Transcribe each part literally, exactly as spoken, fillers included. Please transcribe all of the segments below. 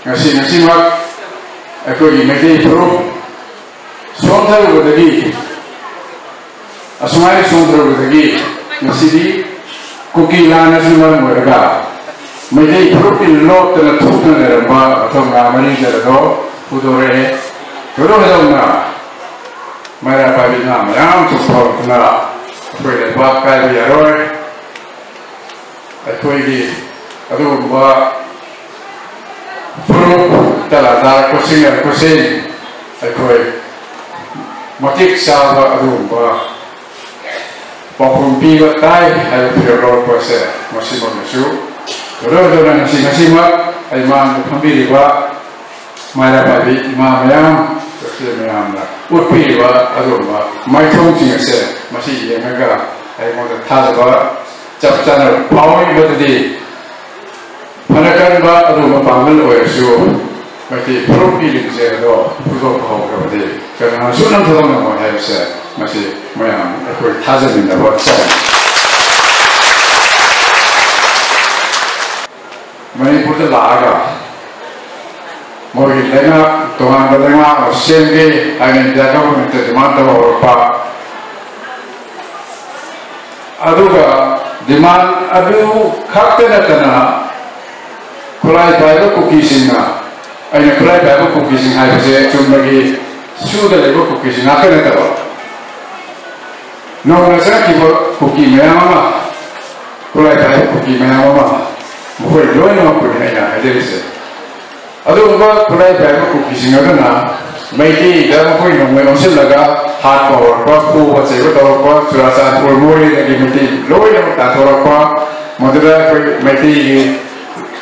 ꯉꯁꯤ ꯉꯁꯤꯃꯛ ꯑꯩꯈꯣꯏꯒꯤ ꯃꯩꯇꯩ ꯐꯨꯔꯨꯞ ꯁꯣꯟꯊꯔꯨꯕꯗꯒꯤ, ꯑꯁꯨꯃꯥꯏꯅ ꯁꯣꯟꯊꯔꯨꯕꯗꯒꯤ ꯉꯁꯤꯗꯤ ꯀꯨꯀꯤ ꯂꯥꯟꯅꯁꯨ ꯃꯔꯝ ꯑꯣꯏꯔꯒ ꯃꯩꯇꯩ ꯐꯨꯔꯨꯞꯀꯤ ꯂꯣꯠꯇꯅ ꯊꯣꯛꯇꯨꯅ ꯂꯩꯔꯝꯕ ꯃꯊꯧꯅꯥ ꯃꯔꯤꯡꯖꯦꯜ ꯑꯗꯣ ꯐꯨꯗꯣꯔꯛꯑꯦ꯫ ꯊꯣꯏꯗꯣꯛ ꯍꯦꯟꯗꯣꯛꯅ ꯃꯩꯔꯥ ꯄꯥꯏꯕꯤ ꯉꯥ ꯃꯌꯥꯝ ꯊꯣꯛꯄ ꯍꯧꯔꯛꯇꯨꯅ ꯑꯩꯈꯣꯏ ꯂꯩꯕꯥꯛ ꯀꯥꯏꯕ ꯌꯥꯔꯣꯏ꯫ ꯑꯩꯈꯣꯏꯒꯤ ꯑꯗꯨꯒꯨꯝꯕ ꯐꯨꯔꯨꯞ ꯇꯂꯥ ꯇꯥꯔꯛꯄꯁꯤꯡ ꯌꯥꯔꯛꯄꯁꯤꯡ ꯑꯩꯈꯣꯏ ꯃꯇꯤꯛ ꯆꯥꯕ ꯑꯗꯨꯒꯨꯝꯕ ꯄꯥꯎꯈꯨꯝ ꯄꯤꯕ ꯇꯥꯏ ꯍꯥꯏꯕ ꯐꯤꯔꯦꯞ ꯂꯧꯔꯛꯄ ꯑꯁꯦ ꯃꯁꯤꯃꯛꯅꯁꯨ ꯂꯣꯏ ꯂꯣꯏꯅ ꯉꯁꯤ ꯉꯁꯤꯃꯛ ꯑꯩ ꯃꯥꯡꯗ ꯐꯝꯕꯤꯔꯤꯕ ꯃꯩꯔꯥ ꯄꯥꯏꯕꯤ ꯏꯃꯥ ꯃꯌꯥꯝ, ꯆꯠꯈꯤꯕ ꯃꯌꯥꯝꯅ ꯎꯠꯄꯤꯔꯤꯕ ꯑꯗꯨꯒꯨꯝꯕ ꯃꯥꯏꯊꯣꯡꯁꯤꯡ ꯑꯁꯦ ꯃꯁꯤ ꯌꯦꯡꯉꯒ ꯑꯩꯉꯣꯟꯗ ꯊꯥꯖꯕ ꯆꯞ ꯆꯥꯅ ꯐꯥꯎꯔꯤꯕꯗꯨꯗꯤ ꯐꯅ ꯀꯟꯕ ꯑꯗꯨꯒꯨꯝꯕ ꯄꯥꯡꯒꯜ ꯑꯣꯏꯔꯁꯨ ꯃꯩꯇꯩ ꯐꯨꯔꯨꯞꯀꯤ ꯂꯤꯡꯖꯦꯜ ꯑꯗꯣ ꯐꯨꯗꯣꯛꯄ ꯍꯧꯈ꯭ꯔꯕꯗꯤ ꯀꯅꯥꯁꯨ ꯅꯝꯊꯕ ꯉꯝꯃꯣꯏ ꯍꯥꯏꯕꯁꯦ ꯃꯁꯤ ꯃꯌꯥꯝ ꯑꯩꯈꯣꯏ ꯊꯥꯖꯃꯤꯟꯅꯕ ꯆꯪꯏ꯫ ꯃꯅꯤꯄꯨꯔꯗ ꯂꯥꯛꯑꯒ ꯃꯣꯏꯒꯤ ꯂꯩꯉꯥꯛ, ꯇꯣꯉꯥꯟꯕ ꯂꯩꯉꯥꯛ ꯑꯃ ꯁꯦꯝꯒꯦ ꯍꯥꯏꯅ ꯏꯟꯗꯤꯌꯥ ꯒꯚꯔꯟꯃꯦꯟꯠꯇ ꯗꯤꯃꯥꯟ ꯇꯧꯕ ꯍꯧꯔꯛꯄ, ꯑꯗꯨꯒ ꯗꯤꯃꯥꯟ ꯑꯗꯨ ꯈꯛꯇ ꯅꯠꯇꯅ ꯈꯨꯠꯂꯥꯏ ꯄꯥꯏꯕ ꯀꯨꯀꯤꯁꯤꯡꯅ, ꯑꯩꯅ ꯈꯨꯠꯂꯥꯏ ꯄꯥꯏꯕ ꯀꯨꯀꯤꯁꯤꯡ ꯍꯥꯏꯕꯁꯦ ꯆꯨꯝꯅꯒꯤ ꯁꯨꯗ ꯂꯩꯕ ꯀꯨꯀꯤꯁꯤꯡ ꯉꯥꯛꯇ ꯅꯠꯇꯕ, ꯅꯧꯅ ꯆꯪꯂꯛꯈꯤꯕ ꯀꯨꯀꯤ ꯃꯌꯥꯝ ꯑꯃ ꯈꯨꯠꯂꯥꯏ ꯄꯥꯏꯕ ꯀꯨꯀꯤ ꯃꯌꯥꯝ ꯑꯃ ꯃꯈꯣꯏ ꯂꯣꯏꯅꯃꯛꯄꯨꯅꯤ ꯑꯩꯅ ꯍꯥꯏꯖꯔꯤꯁꯦ꯫ ꯑꯗꯨꯒꯨꯝꯕ ꯈꯨꯠꯂꯥꯏ ꯄꯥꯏꯕ ꯀꯨꯀꯤꯁꯤꯡ ꯑꯗꯨꯅ ꯃꯩꯇꯩꯗ ꯃꯈꯣꯏ ꯅꯣꯡꯃꯩ ꯑꯣꯟꯁꯤꯜꯂꯒ ꯍꯥꯠꯄ ꯍꯧꯔꯛꯄ, ꯐꯨꯕ ꯆꯩꯕ ꯇꯧꯔꯛꯄ, ꯆꯨꯔꯥꯆꯥꯟꯄꯨꯔ ꯃꯣꯔꯦꯗꯒꯤ ꯃꯩꯇꯩ ꯂꯣꯏꯅꯃꯛ ꯇꯥꯟꯊꯣꯔꯛꯄ, ꯃꯗꯨꯗ ꯑꯩꯈꯣꯏ ꯃꯩꯇꯩꯒꯤ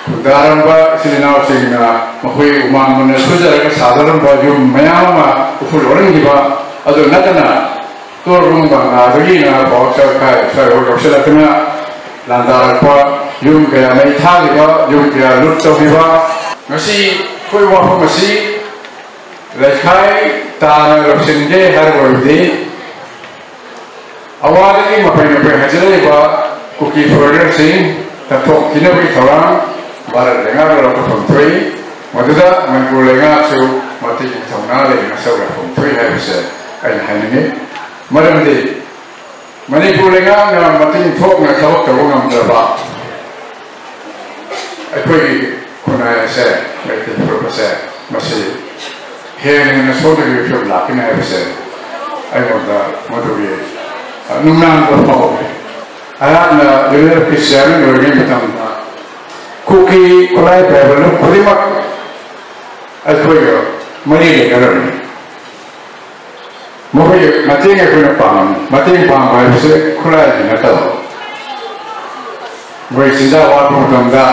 ꯈꯨꯟꯗꯥꯔꯝꯕ ꯏꯆꯤꯜ ꯏꯅꯥꯎꯁꯤꯡꯅ ꯃꯈꯣꯏ ꯍꯨꯃꯥꯡ ꯃꯟꯅ ꯁꯨꯖꯔꯒ ꯁꯥꯖꯔꯝꯕ ꯌꯨꯝ ꯃꯌꯥꯝ ꯑꯃ ꯎꯐꯨꯜ ꯑꯣꯟꯍꯟꯈꯤꯕ, ꯑꯗꯨ ꯅꯠꯇꯅ ꯇꯣꯔꯕꯨꯡ ꯕꯪꯒꯥꯗꯒꯤꯅ ꯄꯥꯎꯆ ꯈꯥꯏ ꯁ꯭ꯋꯥꯏꯐꯥꯎ ꯌꯧꯁꯤꯜꯂꯛꯇꯨꯅ ꯂꯥꯟꯗꯥꯔꯛꯄ, ꯌꯨꯝ ꯀꯌꯥ ꯃꯩ ꯊꯥꯈꯤꯕ, ꯌꯨꯝ ꯀꯌꯥ ꯂꯨꯠ ꯇꯧꯈꯤꯕ꯫ ꯉꯁꯤ ꯑꯩꯈꯣꯏ ꯋꯥꯐꯝ ꯑꯁꯤ ꯂꯩꯈꯥꯏ ꯇꯥꯅ ꯂꯧꯁꯤꯟꯒꯦ ꯍꯥꯏꯔꯕꯗꯤ ꯑꯋꯥꯗꯒꯤ ꯃꯄꯩ ꯃꯄꯩ ꯍꯥꯏꯖꯤꯜꯂꯛꯂꯤꯕ ꯀꯨꯀꯤ ꯐꯣꯔꯦꯅꯔꯁꯤꯡ ꯇꯥꯟꯊꯣꯛꯈꯤꯅꯕꯒꯤ ꯊꯧꯔꯥꯡ ꯚꯥꯔꯠ ꯂꯩꯉꯥꯛꯅ ꯂꯧꯈꯠꯐꯝ ꯊꯣꯛꯏ꯫ ꯃꯗꯨꯗ ꯃꯅꯤꯄꯨꯔ ꯂꯩꯉꯥꯛꯁꯨ ꯃꯇꯤꯛ ꯃꯊꯧꯅꯥ ꯂꯩꯅ ꯁꯔꯨꯛ ꯌꯥꯐꯝ ꯊꯣꯛꯏ ꯍꯥꯏꯕꯁꯦ ꯑꯩꯅ ꯍꯥꯏꯅꯤꯡꯉꯤ꯫ ꯃꯔꯝꯗꯤ ꯃꯅꯤꯄꯨꯔ ꯂꯩꯉꯥꯛꯅ ꯃꯇꯤꯛ ꯊꯣꯛꯅ ꯊꯕꯛ ꯇꯧꯕ ꯉꯝꯗ꯭ꯔꯕ ꯑꯩꯈꯣꯏꯒꯤ ꯈꯨꯟꯅꯥꯏ ꯑꯁꯦ, ꯃꯩꯇꯩ ꯐꯨꯔꯨꯞ ꯑꯁꯦ, ꯃꯁꯤ ꯍꯦꯟꯅ ꯍꯦꯟꯅ ꯁꯣꯟꯊꯈꯤꯕ ꯐꯤꯕꯝ ꯂꯥꯛꯀꯅꯤ ꯍꯥꯏꯕꯁꯦ ꯑꯩꯉꯣꯟꯗ ꯃꯗꯨꯒꯤ ꯅꯨꯡꯅꯥꯡꯕ ꯐꯥꯎꯏ꯫ ꯑꯩꯍꯥꯛꯅ ꯌꯨꯅꯤꯌꯟ ꯑꯣꯐ ꯆꯤꯌꯔꯃꯦꯟ ꯑꯣꯏꯔꯤꯉꯩ ꯃꯇꯝꯗ ꯀꯨꯀꯤ ꯈꯨꯠꯂꯥꯏ ꯄꯥꯏꯕ ꯂꯨꯞ ꯈꯨꯗꯤꯡꯃꯛ ꯑꯩꯈꯣꯏꯒ ꯃꯔꯤ ꯂꯩꯅꯔꯝꯃꯤ꯫ ꯃꯈꯣꯏꯒꯤ ꯃꯇꯦꯡ ꯑꯩꯈꯣꯏꯅ ꯄꯥꯡꯉꯝꯃꯤ꯫ ꯃꯇꯦꯡ ꯄꯥꯡꯕ ꯍꯥꯏꯕꯁꯦ ꯈꯨꯠꯂꯥꯏꯒꯤ ꯅꯠꯇꯕ꯫ ꯃꯈꯣꯏ ꯆꯤꯟꯖꯥꯛ ꯋꯥꯠꯄ ꯃꯇꯝꯗ,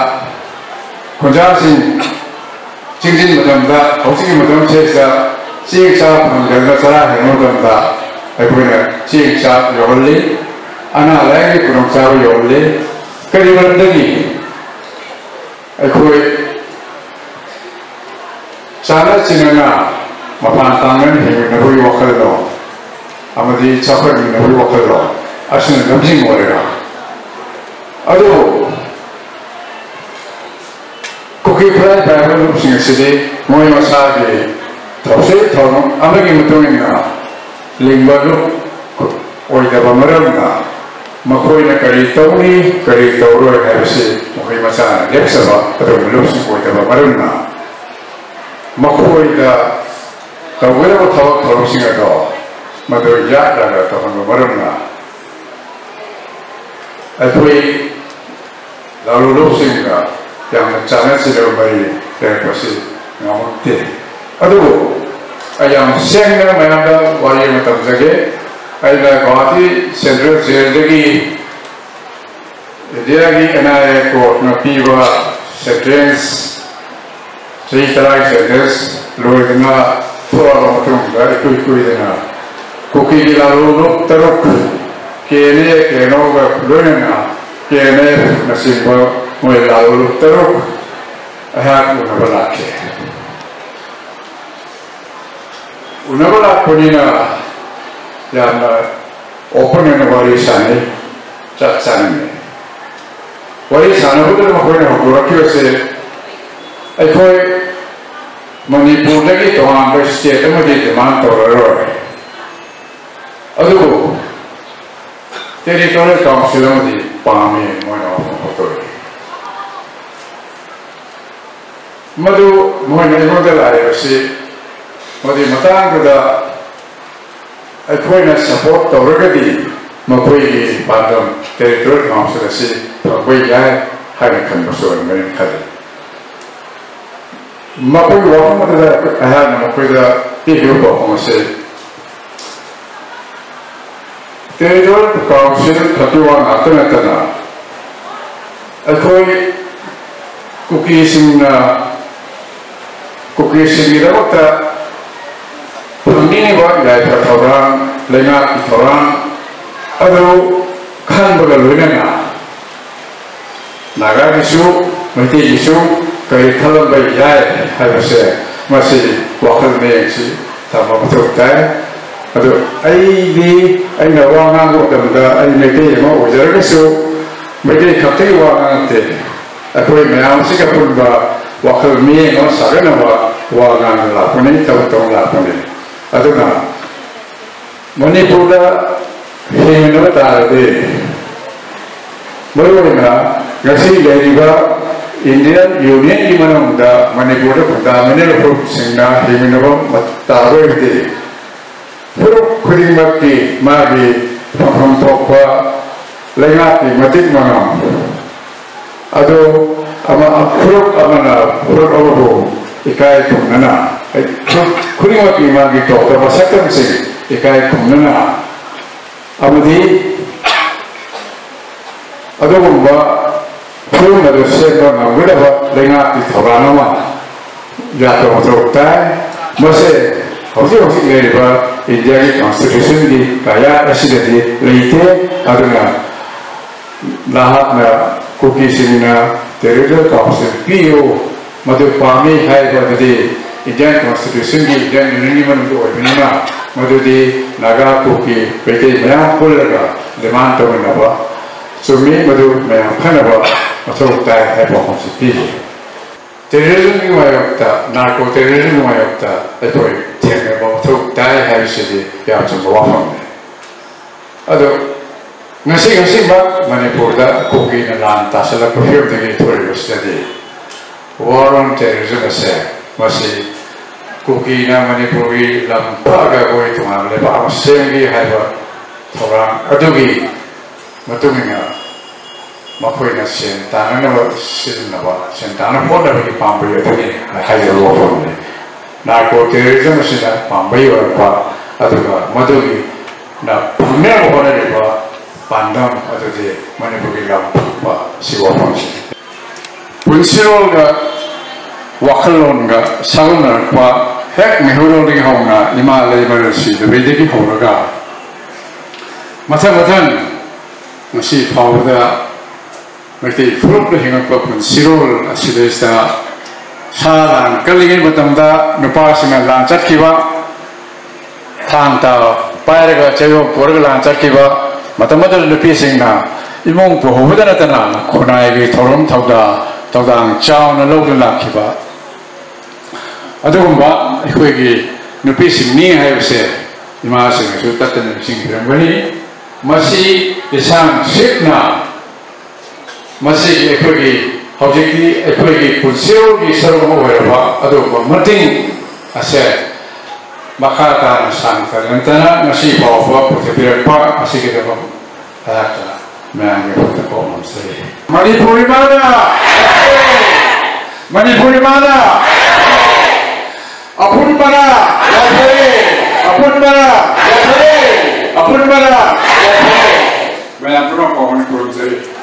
ꯈꯨꯟꯖꯥꯁꯤꯡ ꯆꯤꯡꯁꯤꯟ ꯃꯇꯝꯗ, ꯍꯧꯖꯤꯛꯀꯤ ꯃꯇꯝꯁꯤꯗ ꯆꯦꯡ ꯆꯥꯕ ꯐꯪꯗꯗꯅ ꯆꯔꯥ ꯍꯦꯟꯕ ꯃꯇꯝꯗ ꯑꯩꯈꯣꯏꯅ ꯆꯦꯡ ꯆꯥꯛ ꯌꯧꯍꯜꯂꯤ, ꯑꯅꯥ ꯂꯥꯏꯌꯦꯡꯒꯤ ꯈꯨꯗꯣꯡꯆꯥꯕ ꯌꯧꯍꯜꯂꯤ꯫ ꯀꯔꯤ ꯃꯔꯝꯗꯒꯤ? ꯑꯩꯈꯣꯏ ꯆꯥꯅ ꯆꯤꯟꯅꯅ ꯃꯄꯥꯟ ꯇꯥꯡꯅꯅ ꯍꯤꯡꯃꯤꯟꯅꯕꯒꯤ ꯋꯥꯈꯜꯂꯣꯟ ꯑꯃꯗꯤ ꯆꯥꯎꯈꯠꯃꯤꯟꯅꯕꯒꯤ ꯋꯥꯈꯜꯂꯣꯟ ꯑꯁꯤꯅ ꯂꯝꯖꯤꯡ ꯑꯣꯏꯔꯒ, ꯑꯗꯨꯕꯨ ꯀꯨꯀꯤ ꯈꯨꯠꯂꯥꯏ ꯄꯥꯏꯕ ꯂꯨꯞꯁꯤꯡ ꯑꯁꯤꯗꯤ ꯃꯣꯏ ꯃꯁꯥꯒꯤ ꯊꯧꯁꯤꯜ ꯊꯧꯔꯝ ꯑꯃꯒꯤ ꯃꯇꯨꯡ ꯏꯟꯅ ꯂꯤꯡꯕ ꯂꯨꯞ ꯑꯣꯏꯗꯕ ꯃꯔꯝꯅ, ꯃꯈꯣꯏꯅ ꯀꯔꯤ ꯇꯧꯅꯤ, ꯀꯔꯤ ꯇꯧꯔꯣꯏ ꯍꯥꯏꯕꯁꯤ ꯃꯈꯣꯏ ꯃꯁꯥꯅ ꯂꯦꯞꯆꯕ ꯑꯗꯨꯒꯨꯝꯕ ꯂꯨꯞꯁꯤꯡ ꯑꯣꯏꯗꯕ ꯃꯔꯝꯅ, ꯃꯈꯣꯏꯗ ꯇꯧꯒꯗꯕ ꯊꯕꯛ ꯊꯧꯔꯝꯁꯤꯡ ꯑꯗꯣ ꯃꯗꯨ ꯌꯥꯠꯂꯒ ꯇꯧꯍꯟꯕ ꯃꯔꯝꯅ, ꯑꯩꯈꯣꯏ ꯂꯥꯂꯣꯡꯂꯨꯞꯁꯤꯡꯒ ꯌꯥꯝꯅ ꯆꯥꯟꯅ ꯆꯤꯟꯅꯕ ꯃꯔꯤ ꯂꯩꯔꯛꯄꯁꯤ ꯉꯝꯃꯛꯇꯦ꯫ ꯑꯗꯨꯕꯨ ꯑꯩ ꯌꯥꯝ ꯁꯦꯡꯅ ꯃꯌꯥꯝꯗ ꯋꯥꯔꯤ ꯑꯃ ꯇꯝꯖꯒꯦ꯫ ꯑꯩꯅ ꯒꯨꯋꯥꯍꯥꯇꯤ ꯁꯦꯟꯇ꯭ꯔꯦꯜ ꯖꯦꯜꯗꯒꯤ ꯏꯟꯗꯤꯌꯥꯒꯤ ꯑꯦꯟ ꯑꯥꯏ ꯑꯦ ꯀꯣꯔꯠꯅ ꯄꯤꯕ ꯁꯦꯟꯇꯦꯟꯁ ꯆꯍꯤ ꯇꯔꯥꯒꯤ ꯁꯦꯟꯇꯦꯟꯁ ꯂꯣꯏꯗꯨꯅ ꯊꯣꯛꯂꯛꯑꯕ ꯃꯇꯨꯡꯗ, ꯏꯀꯨꯏ ꯀꯨꯏꯗꯅ ꯀꯨꯀꯤꯒꯤ ꯂꯥꯂꯣꯡꯂꯨꯞ ꯇꯔꯨꯛ, ꯀꯦ ꯑꯦꯟ ꯑꯦ, ꯀꯦ ꯑꯦꯟ ꯑꯣꯒ ꯂꯣꯏꯅꯅ ꯀꯦ ꯑꯦꯟ ꯑꯦꯐꯅꯆꯤꯡꯕ ꯃꯣꯏ ꯂꯥꯂꯣꯡꯂꯨꯞ ꯇꯔꯨꯛ ꯑꯩꯍꯥꯛ ꯎꯅꯕ ꯂꯥꯛꯈꯤ꯫ ꯎꯅꯕ ꯂꯥꯛꯄꯅꯤꯅ ꯌꯥꯝꯅ ꯑꯣꯄꯟ ꯑꯣꯏꯅ ꯋꯥꯔꯤ ꯁꯥꯟꯅꯩ, ꯆꯥꯛ ꯆꯥꯃꯤꯟꯅꯩ꯫ ꯋꯥꯔꯤ ꯁꯥꯟꯅꯕꯗꯨꯗ ꯃꯈꯣꯏꯅ ꯍꯧꯗꯣꯔꯛꯈꯤꯕꯁꯦ, ꯑꯩꯈꯣꯏ ꯃꯅꯤꯄꯨꯔꯗꯒꯤ ꯇꯣꯉꯥꯟꯕ state ꯑꯃꯗꯤ demand ꯇꯧꯔꯔꯣꯏ, ꯑꯗꯨꯕꯨ territorial council ꯑꯃꯗꯤ ꯄꯥꯝꯃꯤ꯫ ꯃꯣꯏꯅ ꯋꯥꯐꯝ ꯐꯣꯡꯗꯣꯛꯏ꯫ ꯃꯗꯨ ꯃꯣꯏꯅ ꯑꯩꯉꯣꯟꯗ ꯂꯥꯛꯏꯕꯁꯤ ꯃꯗꯨꯒꯤ ꯃꯇꯥꯡꯗꯨꯗ ꯑꯩꯈꯣꯏꯅ support ꯇꯧꯔꯒꯗꯤ ꯃꯈꯣꯏꯒꯤ ꯄꯥꯟꯗꯝ territorial council ꯑꯁꯤ ꯐꯪꯕ ꯌꯥꯏ ꯍꯥꯏꯅ ꯈꯟꯕꯁꯨ ꯑꯣꯏꯔꯝꯒꯅꯤ ꯈꯜꯂꯤ꯫ ꯃꯈꯣꯏꯒꯤ ꯋꯥꯐꯝ ꯑꯗꯨꯗ ꯑꯩꯍꯥꯛꯅ ꯃꯈꯣꯏꯗ ꯄꯤꯈꯤꯕ ꯄꯥꯎꯈꯨꯝ ꯑꯁꯤ, territorial council ꯐꯠꯇ ꯋꯥ ꯉꯥꯛꯇ ꯅꯠꯇꯅ ꯑꯩꯈꯣꯏ ꯀꯨꯀꯤꯁꯤꯡꯅ, ꯀꯨꯀꯤꯁꯤꯡꯒꯤꯗꯃꯛꯇ ꯐꯪꯅꯤꯡꯉꯤꯕ ꯌꯥꯏꯐ ꯊꯧꯔꯥꯡ, ꯂꯩꯉꯥꯛꯀꯤ ꯊꯧꯔꯥꯡ ꯑꯗꯨ ꯈꯟꯕꯒ ꯂꯣꯏꯅꯅ ꯅꯥꯒꯥꯒꯤꯁꯨ, ꯃꯩꯇꯩꯒꯤꯁꯨ ꯀꯔꯤ ꯈꯜꯂꯝꯕ ꯌꯥꯏ ꯍꯥꯏꯕꯁꯦ, ꯃꯁꯤ ꯋꯥꯈꯜ ꯃꯌꯦꯛꯁꯤ ꯊꯝꯕ ꯃꯊꯧ ꯇꯥꯏ꯫ ꯑꯗꯨ ꯑꯩꯗꯤ, ꯑꯩꯅ ꯋꯥ ꯉꯥꯡꯕ ꯃꯇꯝꯗ ꯑꯩ ꯃꯩꯇꯩ ꯑꯃ ꯑꯣꯏꯖꯔꯒꯁꯨ ꯃꯩꯇꯩ ꯈꯛꯇꯒꯤ ꯋꯥ ꯉꯥꯡ ꯅꯠꯇꯦ꯫ ꯑꯩꯈꯣꯏ ꯃꯌꯥꯝꯁꯤꯒ ꯄꯨꯟꯕ ꯋꯥꯈꯜ ꯃꯤꯠꯌꯦꯡ ꯑꯃ ꯁꯥꯒꯠꯅꯕ ꯋꯥ ꯉꯥꯡꯅ ꯂꯥꯛꯄꯅꯤ, ꯊꯕꯛ ꯇꯧꯅ ꯂꯥꯛꯄꯅꯤ꯫ ꯑꯗꯨꯅ ꯃꯅꯤꯄꯨꯔꯗ ꯍꯤꯡꯅꯕ ꯇꯥꯔꯗꯤ, ꯃꯔꯨꯑꯣꯏꯅ ꯉꯁꯤ ꯂꯩꯔꯤꯕ Indian Unionꯒꯤ ꯃꯅꯨꯡꯗ ꯃꯅꯤꯄꯨꯔꯗ fundamental groupꯁꯤꯡꯅ ꯍꯤꯡꯃꯤꯟꯅꯕ ꯃ-, ꯇꯥꯕ ꯑꯣꯏꯔꯗꯤ, ꯐꯨꯔꯨꯞ ꯈꯨꯗꯤꯡꯃꯛꯀꯤ ꯃꯥꯒꯤ ꯐꯪꯐꯝ ꯊꯣꯛꯄ ꯂꯩꯉꯥꯛꯀꯤ ꯃꯇꯤꯛ ꯃꯉꯝ ꯑꯗꯨ ꯑꯃ, ꯐꯨꯔꯨꯞ ꯑꯃꯅ ꯐꯨꯔꯨꯞ ꯑꯃꯕꯨ ꯏꯀꯥꯏ ꯈꯨꯝꯅꯅ, ꯐꯨꯔꯨꯞ ꯈꯨꯗꯤꯡꯃꯛꯀꯤ ꯃꯥꯒꯤ ꯇꯣꯞ ꯇꯣꯞꯄ ꯁꯛꯇꯝꯁꯤꯡ ꯏꯀꯥꯏ ꯈꯨꯝꯅꯅ ꯑꯃꯗꯤ ꯑꯗꯨꯒꯨꯝꯕ ꯐꯤꯕꯝ ꯑꯗꯨ ꯁꯦꯝꯕ ꯉꯝꯒꯗꯕ ꯂꯩꯉꯥꯛꯀꯤ ꯊꯧꯔꯥꯡ ꯑꯃ ꯌꯥꯠꯄ ꯃꯊꯧ ꯇꯥꯏ꯫ ꯃꯁꯦ ꯍꯧꯖꯤꯛ ꯍꯧꯖꯤꯛ ꯂꯩꯔꯤꯕ ꯏꯟꯗꯤꯌꯥꯒꯤ constitutionꯒꯤ ꯀꯥꯌꯥꯠ ꯑꯁꯤꯗꯗꯤ ꯂꯩꯇꯦ꯫ ꯑꯗꯨꯅ ꯅꯍꯥꯛꯅ ꯀꯨꯀꯤꯁꯤꯡꯅ territorial council ꯄꯤꯌꯨ, ꯃꯗꯨ ꯄꯥꯝꯃꯤ ꯍꯥꯏꯕ ꯑꯗꯨꯗꯤ Indian constitutionꯒꯤ, Indian Unionꯒꯤ ꯃꯅꯨꯡꯗ ꯑꯣꯏꯕꯅꯤꯅ, ꯃꯗꯨꯗꯤ ꯅꯥꯒꯥ, ꯀꯨꯀꯤ, ꯃꯩꯇꯩ ꯃꯌꯥꯝ ꯄꯨꯜꯂꯒ demand ꯇꯧꯃꯤꯟꯅꯕ ꯆꯨꯝꯃꯤ, ꯃꯗꯨ ꯃꯌꯥꯝ ꯈꯟꯅꯕ ꯃꯊꯧ ꯇꯥꯏ ꯍꯥꯏꯕ ꯋꯥꯐꯝꯁꯤ ꯄꯤꯔꯤ꯫ ꯇꯦꯔꯣꯔꯤꯖꯝꯒꯤ ꯃꯥꯌꯣꯛꯇ, ꯅꯥꯔꯀꯣ ꯇꯦꯔꯣꯔꯤꯖꯝꯒꯤ ꯃꯥꯌꯣꯛꯇ ꯑꯩꯈꯣꯏ ꯊꯦꯡꯅꯕ ꯃꯊꯧ ꯇꯥꯏ ꯍꯥꯏꯕꯁꯤꯗꯤ ꯌꯥꯝ ꯆꯨꯝꯕ ꯋꯥꯐꯝꯅꯤ꯫ ꯑꯗꯣ ꯉꯁꯤ, ꯉꯁꯤꯃꯛ ꯃꯅꯤꯄꯨꯔꯗ ꯀꯨꯀꯤꯅ ꯂꯥꯟ ꯇꯥꯁꯜꯂꯛꯄ ꯐꯤꯕꯝꯗꯒꯤ ꯊꯣꯛꯂꯤꯕꯁꯤꯗꯗꯤ War on Terrorism ꯑꯁꯦ, ꯃꯁꯤ ꯀꯨꯀꯤꯅ ꯃꯅꯤꯄꯨꯔꯒꯤ ꯂꯝ ꯐꯛꯑꯒ ꯑꯩꯈꯣꯏ ꯇꯣꯉꯥꯟꯕ ꯂꯩꯕꯥꯛ ꯑꯃ ꯁꯦꯝꯒꯦ ꯍꯥꯏꯕ ꯊꯧꯔꯥꯡ ꯑꯗꯨꯒꯤ ꯃꯇꯨꯡ ꯏꯟꯅ ꯃꯈꯣꯏꯅ ꯁꯦꯟ ꯇꯥꯟꯅꯅꯕ ꯁꯤꯖꯤꯟꯅꯕ, ꯁꯦꯟ ꯇꯥꯟꯅꯕ ꯍꯣꯠꯅꯕꯒꯤ ꯄꯥꯝꯕꯩ ꯑꯗꯨꯅꯤ ꯍꯥꯏꯖꯕ ꯋꯥꯐꯝꯅꯤ꯫ ꯅꯥꯔꯀꯣ ꯇꯦꯔꯣꯔꯤꯖꯝ ꯑꯁꯤꯅ ꯄꯥꯝꯕꯩ ꯑꯣꯏꯔꯛꯄ, ꯑꯗꯨꯒ ꯃꯗꯨꯒꯤꯅ ꯐꯪꯅꯕ ꯍꯣꯠꯅꯔꯤꯕ ꯄꯥꯟꯗꯝ ꯑꯗꯨꯗꯤ ꯃꯅꯤꯄꯨꯔꯒꯤ ꯂꯝ ꯐꯨꯞꯄ ꯑꯁꯤ ꯋꯥꯐꯝꯁꯤꯅꯤ꯫ ꯄꯨꯟꯁꯤꯔꯣꯜꯒ ꯋꯥꯈꯜꯂꯣꯟꯒ ꯁꯥꯒꯣꯟꯅꯔꯛꯄ, ꯍꯦꯛ ꯃꯩꯍꯧꯔꯣꯜꯗꯒꯤ ꯍꯧꯅ ꯏꯃꯥ ꯂꯩꯃꯔꯦꯜ ꯁꯤꯗꯕꯩꯗꯒꯤ ꯍꯧꯔꯒ ꯃꯊꯪ ꯃꯊꯪ ꯉꯁꯤ ꯐꯥꯎꯕꯗ ꯃꯩꯇꯩ ꯐꯨꯔꯨꯞꯅ ꯍꯤꯡꯉꯛꯄ ꯄꯨꯟꯁꯤꯔꯣꯜ ꯑꯁꯤꯗꯩꯁꯤꯗ ꯁꯥ ꯂꯥꯟ ꯀꯜꯂꯤꯉꯩ ꯃꯇꯝꯗ ꯅꯨꯄꯥꯁꯤꯡꯅ ꯂꯥꯟ ꯆꯠꯈꯤꯕ, ꯊꯥꯡ ꯇꯥ ꯄꯥꯏꯔꯒ ꯆꯩꯔꯣꯛ ꯄꯨꯔꯒ ꯂꯥꯟ ꯆꯠꯈꯤꯕ, ꯃꯇꯝ ꯑꯗꯨꯗ ꯅꯨꯄꯤꯁꯤꯡꯅ ꯏꯃꯨꯡ ꯄꯨꯍꯧꯕꯗ ꯅꯠꯇꯅ ꯈꯨꯟꯅꯥꯏꯒꯤ ꯊꯧꯔꯝ ꯊꯧꯗꯥ ꯊꯧꯗꯥꯡ ꯆꯥꯎꯅ ꯂꯧꯗꯨꯅ ꯂꯥꯛꯈꯤꯕ ꯑꯗꯨꯒꯨꯝꯕ ꯑꯩꯈꯣꯏꯒꯤ ꯅꯨꯄꯤꯁꯤꯡꯅꯤ ꯍꯥꯏꯕꯁꯦ ꯏꯃꯥꯁꯤꯡꯅꯁꯨ ꯇꯠꯇꯅ ꯅꯤꯡꯁꯤꯡꯕꯤꯔꯝꯒꯅꯤ꯫ ꯃꯁꯤ ꯂꯤꯁꯥꯡ ꯁꯤꯠꯅ ꯃꯁꯤꯒꯤ ꯑꯩꯈꯣꯏꯒꯤ ꯍꯧꯖꯤꯛꯇꯤ ꯑꯩꯈꯣꯏꯒꯤ ꯄꯨꯟꯁꯤꯔꯣꯜꯒꯤ ꯁꯔꯨꯛ ꯑꯃ ꯑꯣꯏꯔꯕ ꯑꯗꯨꯒꯨꯝꯕ ꯃꯇꯤꯡ ꯑꯁꯦ ꯃꯈꯥ ꯇꯥꯅ ꯁꯥꯡ ꯇꯥꯛꯅꯤꯡꯇꯅ ꯉꯁꯤ ꯐꯥꯎꯕ ꯄꯨꯊꯣꯛꯄꯤꯔꯛꯄ ꯑꯁꯤꯒꯤꯗꯃꯛ ꯑꯩꯍꯥꯛꯅ ꯃꯌꯥꯝꯒꯤ ꯃꯐꯝꯗ ꯀꯣꯛ ꯉꯝꯖꯔꯤ꯫ ꯃꯅꯤꯄꯨꯔ ꯏꯃꯥꯅ! ꯃꯅꯤꯄꯨꯔ ꯏꯃꯥꯅ! ꯑꯄꯨꯟꯕꯅ! ꯌꯥꯖꯔꯦ! ꯑꯄꯨꯟꯕꯅ! ꯌꯥꯖꯔꯦ! ꯑꯄꯨꯟꯕꯅ! ꯌꯥꯖꯔꯦ! ꯃꯌꯥꯝ ꯄꯨꯝꯅꯃꯛ ꯀꯣꯛ ꯉꯝꯖꯔꯤ꯫